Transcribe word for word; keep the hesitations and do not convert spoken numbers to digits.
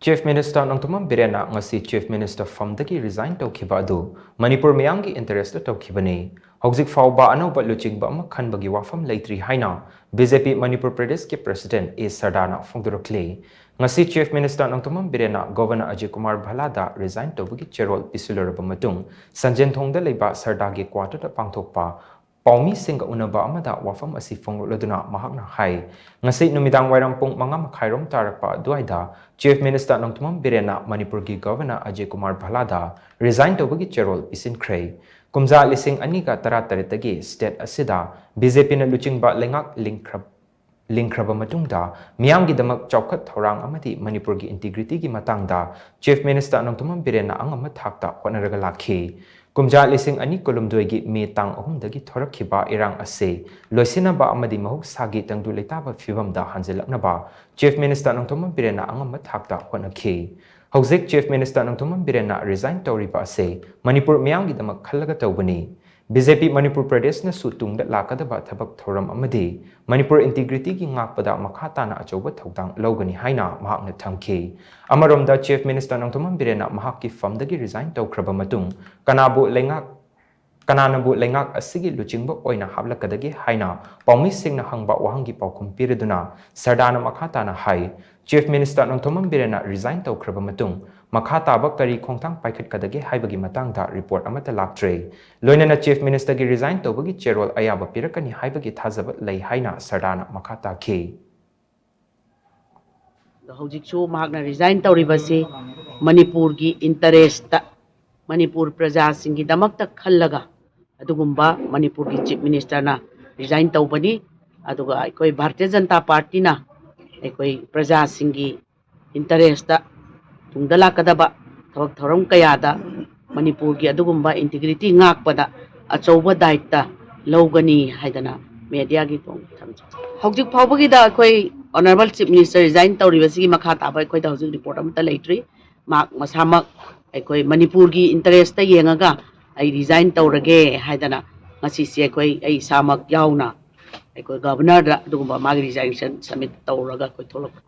Chief Minister Nongthombam ꯕꯤꯔꯦꯟꯅ ꯉꯁꯤ Chief Minister ꯐꯝꯗꯒꯤ resign ꯇꯧꯈꯤꯕ ꯑꯗꯨ ꯃꯅꯤꯄꯨꯔ ꯃꯤꯌꯥꯝꯒꯤ interest ꯇꯧꯈꯤꯕꯅꯤ꯫ ꯍꯧꯖꯤꯛ ꯐꯥꯎꯕ ꯑꯅꯧꯕ ꯂꯨꯆꯤꯡꯕ ꯑꯃ ꯈꯟꯕꯒꯤ ꯋꯥꯐꯝ ꯂꯩꯇ꯭ꯔꯤ ꯍꯥꯏꯅ B J P ꯃꯅꯤꯄꯨꯔ ꯄ꯭ꯔꯗꯦꯁꯀꯤ President A ꯁꯔꯗꯥꯅ ꯐꯣꯡꯗꯣꯔꯛꯂꯤ꯫ ꯉꯁꯤ Chief Minister Nongthombam ꯕꯤꯔꯦꯟꯅ Governor Ajay Kumar ꯚꯜꯂꯥꯗ resign ꯇꯧꯕꯒꯤ ꯆꯦꯔꯣꯜ ꯄꯤꯁꯤꯜꯂꯨꯔꯕ ꯃꯇꯨꯡ, ꯁꯟꯖꯦꯟꯊꯣꯡꯗ ꯂꯩꯕ ꯁꯔꯗꯥꯒꯤ quarter ꯗ ꯄꯥꯡꯊꯣꯛꯄ ꯄꯥꯎꯃꯤꯁꯤꯡꯒ ꯎꯅꯕ ꯑꯃꯗ ꯋꯥꯐꯝ ꯑꯁꯤ ꯐꯣꯡꯗꯣꯛꯂꯗꯨꯅ ꯃꯍꯥꯛꯅ ꯍꯥꯏ, ꯉꯁꯤ ꯅꯨꯃꯤꯗꯥꯡ ꯋꯥꯏꯔꯝ ꯄꯨꯡ ꯃꯉꯥ ꯃꯈꯥꯏꯔꯣꯝ ꯇꯥꯔꯛꯄ ꯑꯗꯨꯋꯥꯏꯗ Chief Minister ꯅꯣꯡꯊꯣꯝꯕꯝ ꯕꯤꯔꯦꯟꯅ ꯃꯅꯤꯄꯨꯔꯒꯤ Governor ꯑꯖꯌ ꯀꯨꯃꯥꯔ ꯚꯜꯂꯥꯗ resign ꯇꯧꯕꯒꯤ ꯆꯦꯔꯣꯜ ꯄꯤꯁꯤꯟꯈ꯭ꯔꯦ꯫ ꯀꯨꯝꯖꯥ ꯂꯤꯁꯤꯡ ꯑꯅꯤꯒ ꯇꯔꯥꯇꯔꯦꯠꯇꯒꯤ state ꯑꯁꯤꯗ B J P ꯅ ꯂꯨꯆꯤꯡꯕ ꯂꯩꯉꯥꯛ ꯂꯤꯡꯈ꯭ꯔ-, ꯂꯤꯡꯈ꯭ꯔꯕ ꯃꯇꯨꯡꯗ ꯃꯤꯌꯥꯝꯒꯤꯗꯃꯛ ꯆꯥꯎꯈꯠ ꯊꯧꯔꯥꯡ ꯑꯃꯗꯤ ꯃꯅꯤꯄꯨꯔꯒꯤ integrity ꯒꯤ ꯃꯇꯥꯡꯗ Chief Minister ꯅꯣꯡꯊꯣꯝꯕꯝ ꯕꯤꯔꯦꯟꯅ ꯑꯉꯝꯕ ꯊꯥꯛꯇ ꯍꯣꯠꯅꯔꯒ ꯂꯥꯛꯈꯤ꯫ ꯀꯨꯝꯖꯥ ꯂꯤꯁꯤꯡ ꯑꯅꯤ ꯀꯨꯟꯍꯨꯝꯗꯣꯏꯒꯤ May ꯇꯥꯡ ꯑꯍꯨꯝꯗꯒꯤ ꯊꯣꯔꯛꯈꯤꯕ ꯏꯔꯥꯡ ꯑꯁꯤ ꯂꯣꯏꯁꯤꯟꯅꯕ ꯑꯃꯗꯤ ꯃꯍꯧꯁꯥꯒꯤ ꯇꯪꯗꯨ ꯂꯩꯇꯥꯕ ꯐꯤꯕꯝꯗ ꯍꯟꯖꯤꯜꯂꯛꯅꯕ Chief Minister ꯅꯣꯡꯊꯣꯝꯕꯝ ꯕꯤꯔꯦꯟꯅ ꯑꯉꯝꯕ ꯊꯥꯛꯇ ꯍꯣꯠꯅꯈꯤ꯫ ꯍꯧꯖꯤꯛ Chief Minister ꯅꯣꯡꯊꯣꯝꯕꯝ ꯕꯤꯔꯦꯟꯅ resign ꯇꯧꯔꯤꯕ ꯑꯁꯤ ꯃꯅꯤꯄꯨꯔ ꯃꯤꯌꯥꯝꯒꯤꯗꯃꯛ ꯈꯜꯂꯒ ꯇꯧꯕꯅꯤ꯫ B J P ꯃꯅꯤꯄꯨꯔ ꯄ꯭ꯔꯗꯦꯁꯅꯁꯨ ꯇꯨꯡꯗ ꯂꯥꯛꯀꯗꯕ ꯊꯕꯛ ꯊꯧꯔꯝ ꯑꯃꯗꯤ ꯃꯅꯤꯄꯨꯔ integrity ꯒꯤ ꯉꯥꯛꯄꯗ ꯃꯈꯥ ꯇꯥꯅ ꯑꯆꯧꯕ ꯊꯧꯗꯥꯡ ꯂꯧꯒꯅꯤ ꯍꯥꯏꯅ ꯃꯍꯥꯛꯅ ꯊꯝꯈꯤ꯫ ꯑꯃꯔꯣꯝꯗ Chief Minister ꯅꯣꯡꯊꯣꯝꯕꯝ ꯕꯤꯔꯦꯟꯅ ꯃꯍꯥꯛꯀꯤ ꯐꯝꯗꯒꯤ resign ꯇꯧꯈ꯭ꯔꯕ ꯃꯇꯨꯡ ꯀꯅꯥꯕꯨ ꯂꯩꯉꯥꯛ, ꯀꯅꯥꯅꯕꯨ ꯂꯩꯉꯥꯛ ꯑꯁꯤꯒꯤ ꯂꯨꯆꯤꯡꯕ ꯑꯣꯏꯅ ꯍꯥꯞꯂꯛꯀꯗꯒꯦ ꯍꯥꯏꯅ ꯄꯥꯎꯃꯤꯁꯤꯡꯅ ꯍꯪꯕ ꯋꯥꯍꯪꯒꯤ ꯄꯥꯎꯈꯨꯝ ꯄꯤꯔꯗꯨꯅ ꯁꯔꯗꯥꯅ ꯃꯈꯥ ꯇꯥꯅ ꯍꯥꯏ, Chief Minister ꯅꯣꯡꯊꯣꯝꯕꯝ ꯕꯤꯔꯦꯟꯅ resign ꯇꯧꯈ꯭ꯔꯕ ꯃꯇꯨꯡ ꯃꯈꯥ ꯇꯥꯕ ꯀꯔꯤ ꯈꯣꯡꯊꯥꯡ ꯄꯥꯏꯈꯠꯀꯗꯒꯦ ꯍꯥꯏꯕꯒꯤ ꯃꯇꯥꯡꯗ report ꯑꯃꯠꯇ ꯂꯥꯛꯇ꯭ꯔꯤ꯫ ꯂꯣꯏꯅꯅ Chief Minister ꯒꯤ resign ꯇꯧꯕꯒꯤ ꯆꯦꯔꯣꯜ ꯑꯌꯥꯕ ꯄꯤꯔꯛꯀꯅꯤ ꯍꯥꯏꯕꯒꯤ ꯊꯥꯖꯕ ꯂꯩ ꯍꯥꯏꯅ ꯁꯔꯗꯥꯅ ꯃꯈꯥ ꯇꯥꯈꯤ꯫ ꯑꯗꯣ ꯍꯧꯖꯤꯛꯁꯨ ꯃꯍꯥꯛꯅ resign ꯇꯧꯔꯤꯕꯁꯤ ꯃꯅꯤꯄꯨꯔꯒꯤ interest, ꯃꯅꯤꯄꯨꯔ ꯄ꯭ꯔꯖꯥꯁꯤꯡꯒꯤꯗꯃꯛꯇ ꯈꯜꯂꯒ ꯑꯗꯨꯒꯨꯝꯕ ꯃꯅꯤꯄꯨꯔꯒꯤ Chief Minister ꯅ resign ꯇꯧꯕꯅꯤ꯫ ꯑꯗꯨꯒ ꯑꯩꯈꯣꯏ ꯚꯥꯔꯇꯤꯌ ꯖꯅꯇꯥ ꯄꯥꯔꯇꯤꯅ ꯑꯩꯈꯣꯏ ꯄ꯭ꯔꯖꯥꯁꯤꯡꯒꯤ interest ꯇ ꯇꯨꯡꯗ ꯂꯥꯛꯀꯗꯕ ꯊꯕꯛ ꯊꯧꯔꯝ ꯀꯌꯥꯗ ꯃꯅꯤꯄꯨꯔꯒꯤ ꯑꯗꯨꯒꯨꯝꯕ integrity ꯉꯥꯛꯄꯗ ꯑꯆꯧꯕ ꯗꯥꯏꯇ ꯂꯧꯒꯅꯤ ꯍꯥꯏꯗꯅ media ꯒꯤ ꯊꯣꯡ ꯊꯝꯖꯩ꯫ ꯍꯧꯖꯤꯛ ꯐꯥꯎꯕꯒꯤꯗ ꯑꯩꯈꯣꯏ Honourable Chief Minister resign ꯇꯧꯔꯤꯕꯁꯤꯒꯤ ꯃꯈꯥ ꯇꯥꯕ ꯑꯩꯈꯣꯏꯗ ꯍꯧꯖꯤꯛ report ꯑꯃꯠꯇ ꯂꯩꯇ꯭ꯔꯤ꯫ ꯃꯍꯥꯛ ꯃꯁꯥꯃꯛ ꯑꯩꯈꯣꯏ ꯃꯅꯤꯄꯨꯔꯒꯤ interest ꯇ ꯌꯦꯡꯉꯒ ꯑꯩ resign ꯇꯧꯔꯒꯦ ꯍꯥꯏꯗꯅ ꯉꯁꯤꯁꯦ ꯑꯩꯈꯣꯏ, ꯑꯩ ꯏꯁꯥꯃꯛ ꯌꯥꯎꯅ ꯑꯩꯈꯣꯏ Governor ꯗ ꯑꯗꯨꯒꯨꯝꯕ ꯃꯥꯒꯤ resignation submit ꯇꯧꯔꯒ ꯑꯩꯈꯣꯏ ꯊꯣꯛꯂꯛꯄ꯫